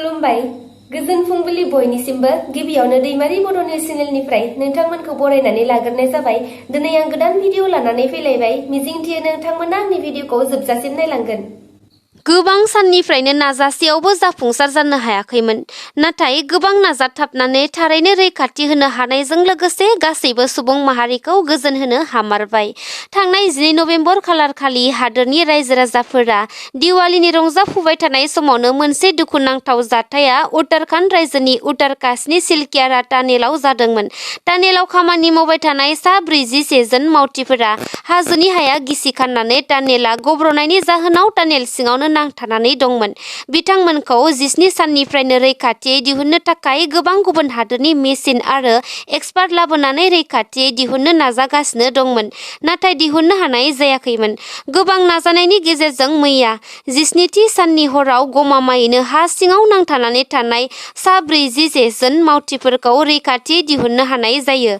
खुलुमबाय गोजोन फुंबिलि बयनिसिमबो गिबियावनो दैमारि बड' चेनेलनिफ्राय नोंथांमोनखौ बरायनानै लाग्रोनाय जाबाय। दिनै आं गोदान भिडिअ लानानै फैलायबाय। मिजिंथियो नोंथांमोना आंनि भिडिअखौ जोबजासिम नायलांगोन। गोबां साननिफ्रायनो नाजासेयावबो जाफुंसार जानो हायाखैमोन। नाथाय गोबां नाजाथाबनानै थारैनो रैखाथि होनो हानायजों लोगोसे गासैबो सुबुं माहारिखौ गोजोन होनो हामारबाय। थांनाय 12 नबेम्बर खालारखालि हादोरनि रायजो राजाफोरा दिवालीनि रंजाफुबाय थानाय समावनो मोनसे दुखुनांथाव जाथाया उत्तराखन्ड रायजोनि उत्तरकाशनि सिलकियारा टानेलाव जादोंमोन। टानेलाव खामानि मावबाय थानाय सा 41 जन मावथिफोरा हाजोनि हाया गिसिखानानै टानेला गब्र'नायनि जाहोनाव टानेल सिङावनो नांथानानै दंमोन। बिथांमोनखौ 17 साननिफ्रायनो रैखाथियै दिहुननो थाखाय गोबां गुबुन हादोरनि मेसिन आरो एक्सपार्ट लाबोनानै रैखाथियै दिहुननो नाजागासिनो दंमोन। नाथाय दिहुननो हानाय जायाखैमोन। गोबां नाजानायनि गेजेरजों मैया 17थि साननि हराव गमामायैनो हा सिङाव नांथानानै थानाय सा 41 जन मावथिफोरखौ रैखाथियै दिहुननो हानाय जायो।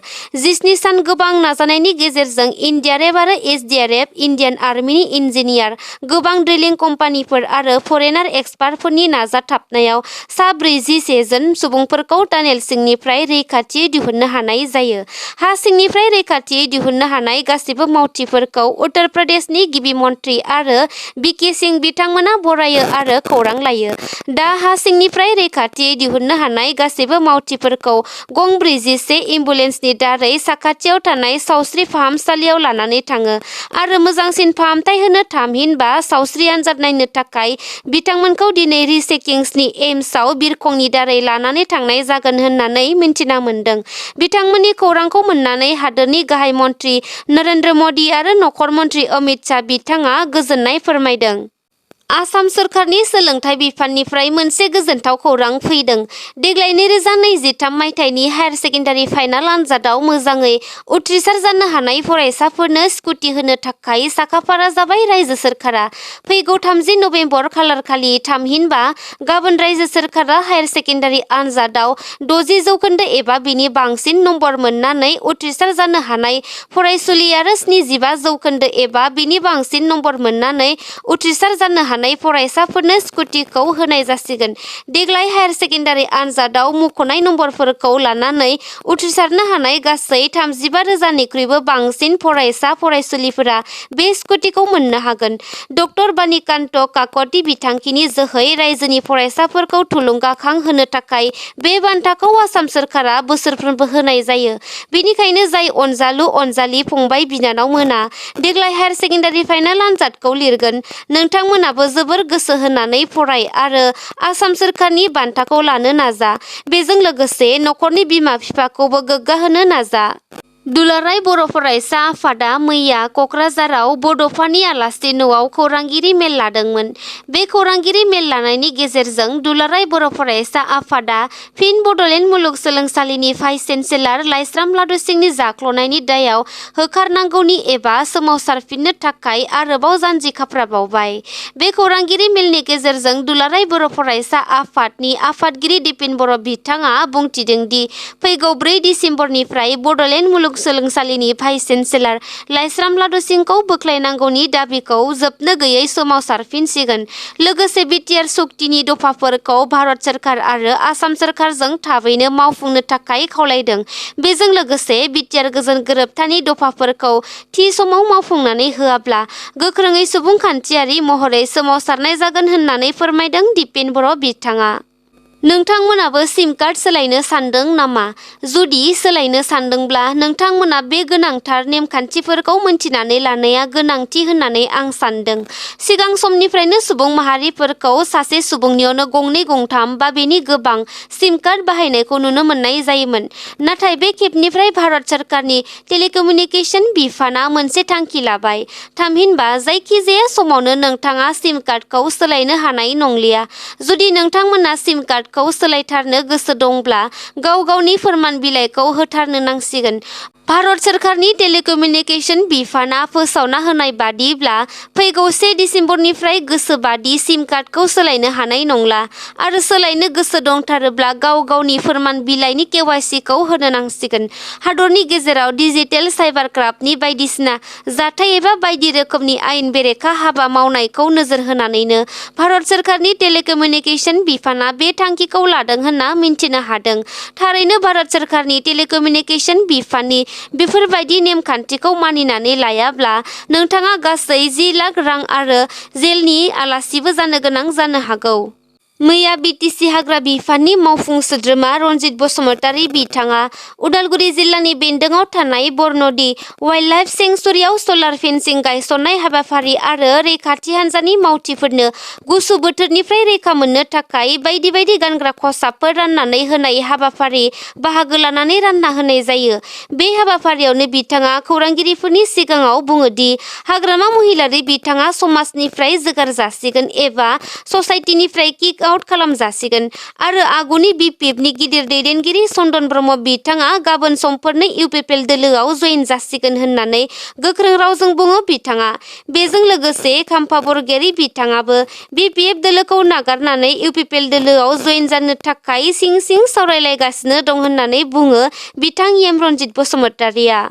17 सान गोबां नाजानायनि गेजेरजों एनडीआरएफ आरो एसडीआरएफ, इन्डियान आर्मिनि इन्जिनियार, गोबां ड्रिलिं कम्पानिफोर आरो फरेनार एक्सपार्टफोरनि नाजाथाबनायाव सा 41 जन सुबुंफोरखौ टानेल सिंनिफ्राय रैखाथियै दिहुननो हानाय जायो। हा सिंनिफ्राय रैखाथियै दिहुननो हानाय गासिबो मावथिफोरखौ उत्तर प्रदेशनि गिबि मन्थ्रि आरो वीके सिंह बिथांमोना बरायो आरो खौरां लायो। दा हा सिंनिफ्राय रैखाथियै दिहुननो हानाय गासैबो मावथिफोरखौ गं 41 एम्बुलेन्सनि दारै साखाथियाव थानाय सावस्रि फाहामसालियाव लानानै थाङो आरो मोजांसिन फाहामथाय होनो थामहिनबा सावस्रि आनजाद नायनो थाखाय बिथांमोनखौ दिनै ऋषिकेशनि एम्सआव बिरखंनि दारै लानानै थांनाय जागोन होननानै मिन्थिना मोन्दों। बिथांमोननि खौरांखौ मोननानै हादोरनि गाहाय मन्थ्रि नरेन्द्र मदि आरो नखर मन्थ्रि अमित शाह बिथाङा गोजोननाय फोरमायदों। आसाम सोरखारनि सोलोंथाइ बिफाननिफ्राय मोनसे गोजोनथाव खौरां फैदों। देग्लाय 2023 मायथाइनि हायार सेकेन्डारि फाइनाल आनजादाव मोजाङै उथ्रिसार जानो हानाय फरायसाफोरनो स्कुटि होनो थाखाय साखाफारा जाबाय रायजो सोरखारा। फैगौ 30 नबेम्बर खालारखालि थामहिनबा गाबोन रायजो सोरखारा हायार सेकेन्डारि आनजादाव 60% एबा बिनि बांसिन नम्बर मोननानै उथ्रिसार जानो हानाय फरायसुलि आरो 75% एबा बिनि बांसिन नम्बर मोननानै उथ्रिसार जानो हानाय फरायसाफोरनो स्कुटिखौ होनाय जासिगोन। देग्लाय हायार सेकेन्डारि आनजादाव मुंख'नाय नम्बरफोरखौ लानानै उथ्रिसारनो हानाय गासै 35,000निख्रुइबो बांसिन फरायसा फरायसुलिफोरा बे स्कुटिखौ मोननो हागोन। डक्टर बानिकान्त काकति बिथांखिनि जोहै रायजोनि फरायसाफोरखौ थुलुंगाखां होनो थाखाय बे बान्थाखौ आसाम सोरखारा बोसोरफ्रोमबो होनाय जायो। बेनिखायनो जाय अनजालु अनजालि फंबाय बिनानाव मोना देग्लाय हायार सेकेन्डारि फाइनाल आनजादखौ लिरगोन, नोंथांमोनाबो जोबोर गोसो होनानै फराय आरो आसाम सोरखारनि बान्थाखौ लानो नाजा। बेजों लोगोसे नखरनि बिमा बिफाखौबो गोग्गाहोनो नाजा। दुलाराय बर' फरायसा आफादा मैया क'क्राझाराव बड'फानि आलासि न'आव खौरांगिरि मेल लादोंमोन। बे खौरांगिरि मेल लानायनि गेजेरजों दुलाराय बर' फरायसा आफादा फिन बड'लेण्ड मुलुगसोलोंसालिनि भाइस चेन्सेलर लाइस्राम लादुसिंनि जाख्ल'नायनि दायाव होखारनांगौनि एबा सोमावसारफिननो थाखाय आरोबाव जानजि खाफ्राबावबाय। बे खौरांगिरि मेलनि गेजेरजों दुलाराय बर' फरायसा आफादनि आफादगिरि दिपेन बर' बिथाङा बुंथिदों दि फैगौ 4 दिसेम्बरनिफ्राय बड'लेण्ड मुलुगसोलोंसालिनि भाइस चेन्सेलर लाइस्राम लादुसिंखौ बोख्लायनांगौनि दाबिखौ जोबनो गैयै सोमावसारफिनसिगोन। लोगोसे बिटिआर सुक्तिनि दफाफोरखौ भारत सोरखार आरो आसाम सोरखारजों थाबैनो मावफुंनो थाखाय खावलायदों। बेजों लोगोसे बिटिआर गोजोन गोरोबथानि दफाफोरखौ थि समाव मावफुंनानै होआब्ला गोख्रोङै सुबुंखान्थियारि महरै सोमावसारनाय जागोन होननानै फोरमायदों दिपेन बर' बिथाङा। नोंथांमोनाबो सिम कार्ड सोलायनो सानदों नामा? जुदि सोलायनो सानदोंब्ला नोंथांमोना बे गोनांथार नेमखान्थिफोरखौ मिन्थिनानै लानाया गोनांथि होननानै आं सान्दों। सिगां समनिफ्रायनो सुबुं माहारिफोरखौ सासे सुबुंनियावनो गंनै गंथाम बा बेनि गोबां सिम कार्ड बाहायनायखौ नुनो मोननाय जायोमोन। नाथाय बे खेबनिफ्राय भारत सोरखारनि टेलिकमिउनिकेशन बिफाना मोनसे थांखि लाबाय। थामहिनबा जायखिजाया समावनो नोंथाङा सिम कार्डखौ सोलायनो हानाय नंलिया। जुदि नोंथांमोना सिम कार्डखौ सोलायथारनो गोसो दंब्ला गाव गावनि फोरमान बिलाइखौ होथारनो नांसिगोन। भारत सोरखारनि टेलिकमिउनिकेशन बिफाना फोसावना होनाय बादिब्ला फैगौ 1 दिसेम्बरनिफ्राय गोसोबादि सिम कार्डखौ सोलायनो हानाय नंला आरो सोलायनो गोसो दंथारोब्ला गाव गावनि फोरमान बिलाइनि केवाइसिखौ होनो नांसिगोन। हादरनि गेजेराव डिजिटेल साइबार क्राइमनि बायदिसिना जाथाय एबा बायदि रोखोमनि आयेन बेरेखा हाबा मावनायखौ नोजोर होनानैनो भारत सोरखारनि टेलिकमिउनिकेशन बिफाना बे थांखिखौ लादों होनना मिन्थिनो हादों। थारैनो भारत सोरखारनि टेलिकमिउनिकेशन बिफाननि बेफोरबायदि नेमखान्थिखौ मानिनानै लायाब्ला नोंथाङा गासै 10 लाख रां आरो जेलनि आलासिबो जानो गोनां जानो हागौ। मैया बिटिसि हाग्रा बिफाननि मावफुं सोद्रोमा रनजित बसुमतारी बिथाङा उदालगुरि जिल्लानि बेन्दोंआव थानाय बरनदि वाइल्डलाइफ सेंक्सुरियाव सलार फेन्सिं गायसननाय हाबाफारि आरो रैखाथि हान्जानि मावथिफोरनो गुसु बोथोरनिफ्राय रैखा मोननो थाखाय बायदि बायदि गानग्रा खसाबफोर राननानै होनाय हाबाफारि बाहागो लानानै रानना होनाय जायो। बे हाबाफारियावनो बिथाङा खौरांगिरिफोरनि सिगाङाव बुङोदि हाग्रामा महिलारि बिथाङा समाजनिफ्राय जोगार जासिगोन एबा ससाइटिनिफ्राय किक आउट खालामजासिगोन आरो आगुनि बिपिएफनि गिदिर दैदेनगिरि चन्दन ब्रह्म बिथाङा गाबोन समफोरनो इउपिपिएल दोलोआव जयेन जासिगोन होननानै गोख्रों रावजों बुङो बिथाङा। बेजों लोगोसे खाम्फा बरगयारी बिथाङाबो बिपिएफ दोलोखौ नागारनानै इउपिपिएल दोलोआव जयेन जानो थाखाय सिं सिं सावरायलायगासिनो दं होननानै बुङो बिथां एम रनजित बसुमतारीया।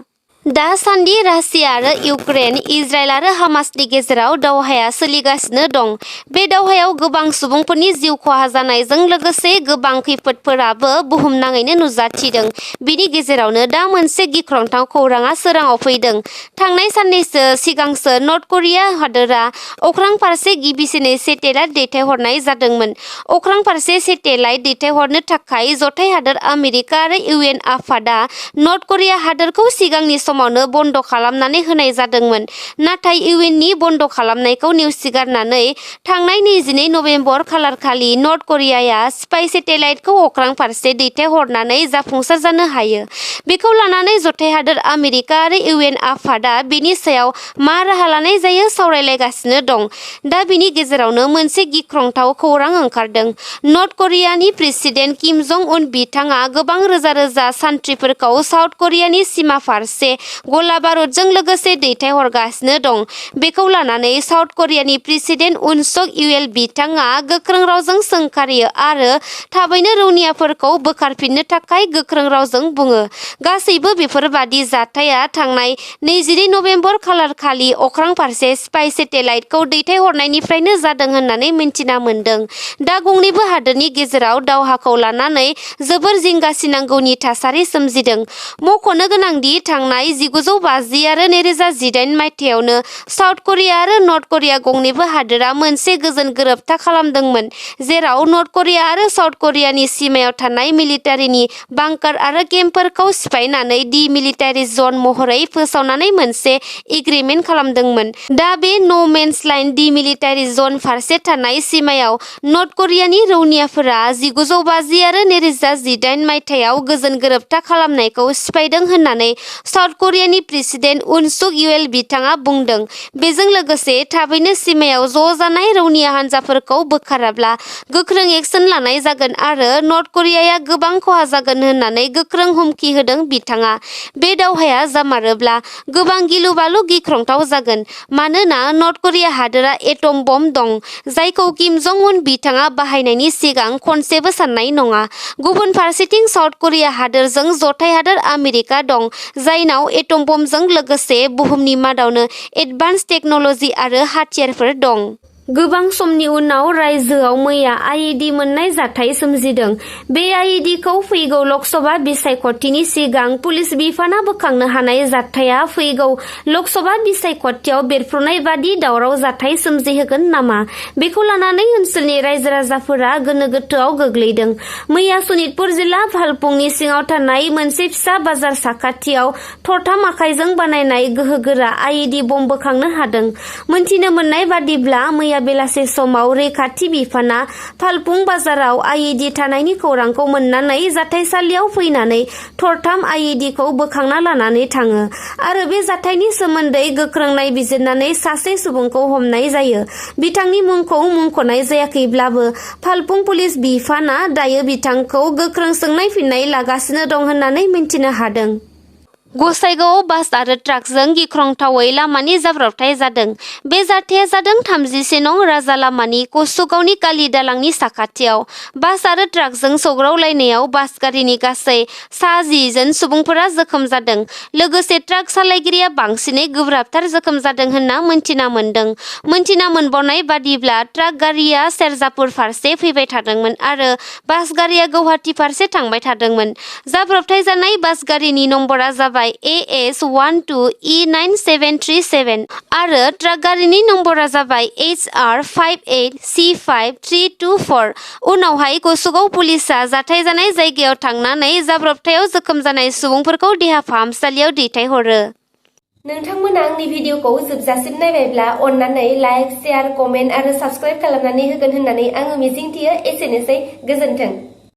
दासान्दि रासिया आरो इउक्रेन, इजराइल आरो हामासनि गेजेराव दावहाया सोलिगासिनो दं। बे दावहायाव गोबां सुबुंफोरनि जिउ खहा जानायजों लोगोसे गोबां खैफोदफोराबो बुहुमनाङैनो नुजाथिदों। बिनि गेजेरावनो दा मोनसे गिख्रंथाव खौराङा सोराङाव फैदों। थांनाय साननैसो सिगांसो नर्थ करिया हादोरा अख्रां फारसे गिबिसिनै सेटेलाइट दैथायहरनाय जादोंमोन। अख्रां फारसे सेटेलाइट दैथायहरनो थाखाय जथाय हादोर आमेरिका आरो इउएन आफादा नर्थ करिया हादोरखौ सिगांनि समावनो बन्द खालामनानै होनाय जादोंमोन। नाथाय इउएननि बन्द खालामनायखौ नेवसिगारनानै थांनाय 22 नबेम्बर खालारखालि नर्थ करियाया स्पाइ सेटेलाइटखौ अख्रां फारसे दैथायहरनानै जाफुंसार जानो हायो। बेखौ लानानै जथाय हादोर आमेरिका आरो इउएन आफादा बेनि सायाव मा राहा लानाय जायो सावरायलायगासिनो दं। दा बेनि गेजेरावनो मोनसे गिख्रंथाव खौरां ओंखारदों। नर्थ करियानि प्रेसिडेन्ट किम जं उन बिथाङा गोबां रोजा रोजा सान्थ्रिफोरखौ साउथ करियानि सिमा फारसे गला बारुदजों लोगोसे दैथायहरगासिनो दं। बेखौ लानानै साउथ करियानि प्रेसिडेन्ट उन सक इउएल बिथाङा गोख्रों रावजों सोंखारियो आरो थाबैनो रौनियाफोरखौ बोखारफिननो थाखाय गोख्रों रावजों बुङो। गासैबो बेफोरबादि जाथाया थांनाय 22 नबेम्बर खालारखालि अख्रां फारसे स्पाइ सेटेलाइटखौ दैथायहरनायनिफ्रायनो जादों होननानै मिन्थिना मोन्दों। दा गंनैबो हादोरनि गेजेराव दावहाखौ लानानै जोबोर जिंगासिनांगौनि थासारि सोमजिदों। मख'नो गोनांदि थांनाय 1950 आरो 2018 मायथाइयावनो साउथ करिया आरो नर्थ करिया गंनैबो हादोरा मोनसे गोजोन गोरोबथा खालामदोंमोन, जेराव नर्थ करिया आरो साउथ करियानि सिमायाव थानाय मिलिटारिनि बांकार आरो केम्पफोरखौ सिफायनानै डि-मिलिटारि जन महरै फोसावनानै मोनसे एग्रिमेन्ट खालामदोंमोन। दा बे न' मेन्स लाइन डि-मिलिटारि जन फारसे थानाय सिमायाव नर्थ करियानि रौनियाफोरा 1950 आरो 2018 मायथाइयाव गोजोन गोरोबथा खालामनायखौ सिफायदों होननानै साउथ करियानि प्रेसिडेन्ट उन सक इउएल बिथाङा बुंदों। बेजों लोगोसे थाबैनो सिमायाव ज' जानाय रौनिया हान्जाफोरखौ बोखाराब्ला गोख्रों एक्सन लानाय जागोन आरो नर्थ करियाया गोबां खहा जागोन होननानै गोख्रों हुमखि होदों बिथाङा। बे दावहाया जामारोब्ला गोबां गिलु-बालु गिख्रंथाव जागोन, मानोना नर्थ करिया हादोरा एटम बम दं, जायखौ किम जं उन बिथाङा बाहायनायनि सिगां खनसेबो साननाय नङा। गुबुन फारसेथिं साउथ करिया हादोरजों जथाय हादोर आमेरिका दं, जायनाव एटम बमजों लोगोसे बुहुमनि मादावनो एडभान्स टेक्न'ल'जि आरो हाथियारफोर दं। गोबां समनि उनाव रायजोआव मैया आइइडि मोननाय जाथाय सोमजिदों। बे आइइडिखौ फैगौ लकसभा बिसायख'थिनि सिगां पुलिस बिफाना बोखांनो हानाय जाथाया फैगौ लकसभा बिसायख'थियाव बेरफ्रुनाय बादि दावराव जाथाय सोमजिहोगोन नामा? बेखौ लानानै ओनसोलनि रायजो राजाफोरा गोनो गोथोआव गोग्लैदों। मैया सनितपुर जिल्ला भालपुंनि सिङाव थानाय मोनसे फिसा बाजार साखाथियाव थरथाम आखाइजों बानायनाय गोहोगोरा आइइडि बम बोखांनो हादों। मोनथिनो मोननाय बादिब्ला मैया बेलासे समाव रैखाथि बिफाना भालपुं बाजाराव आइइडि थानायनि खौरांखौ मोननानै जाथायसालियाव फैनानै थरथाम आइइडिखौ बोखांना लानानै थाङो आरो बे जाथायनि सोमोन्दै गोख्रों नायबिजिरनानै सासे सुबुंखौ हमनाय जायो। बिथांनि मुंखौ मुंख'नाय जायाखैब्लाबो भालपुं पुलिस बिफाना दायो बिथांखौ गोख्रों सोंनाय फिननाय लागासिनो दं होननानै मिन्थिनो हादों। गसाइगावआव बास आरो ट्राकजों गिख्रंथावै लामानि जाब्रबथाय जादों। बे जाथाया जादों 31 नं राजा लामानि कसुगावनि काली दालांनि साखाथियाव। बास आरो ट्राकजों सौग्रावलायनायाव बास गारिनि गासै 10 जन सुबुंफोरा जोखोम जादों। लोगोसे ट्राक सालायगिरिया बांसिनै गोब्राबथार जोखोम जादों होनना मोनथिना मोन्दों। मोनथिना मोनबावनाय बादिब्ला ट्राक गारिया सेरजापुर फारसे फैबाय थादोंमोन आरो बास गारिया गुवाहाटी फारसे थांबाय थादोंमोन। जाब्रबथाय जानाय बास गारिनि नम्बरा जाबाय AS12E9737 आरो ट्राक गारिनि नम्बरा जाबाय HR58C5324। उनावहाय कसुगाव पुलिसआ जाथाय जानाय जायगायाव थांनानै जाब्रबथायाव जोखोम जानाय सुबुंफोरखौ देहा फाहामसालियाव दैथायहरो। नोंथांमोना आंनि भिडिअखौ जोबजासिम नायबायब्ला अन्नानै लाइक, शेयार, कमेन्ट आरो साबस्क्राइब खालामनानै होगोन होननानै आङो मिजिंथियो। एसेनोसै, गोजोन्थों।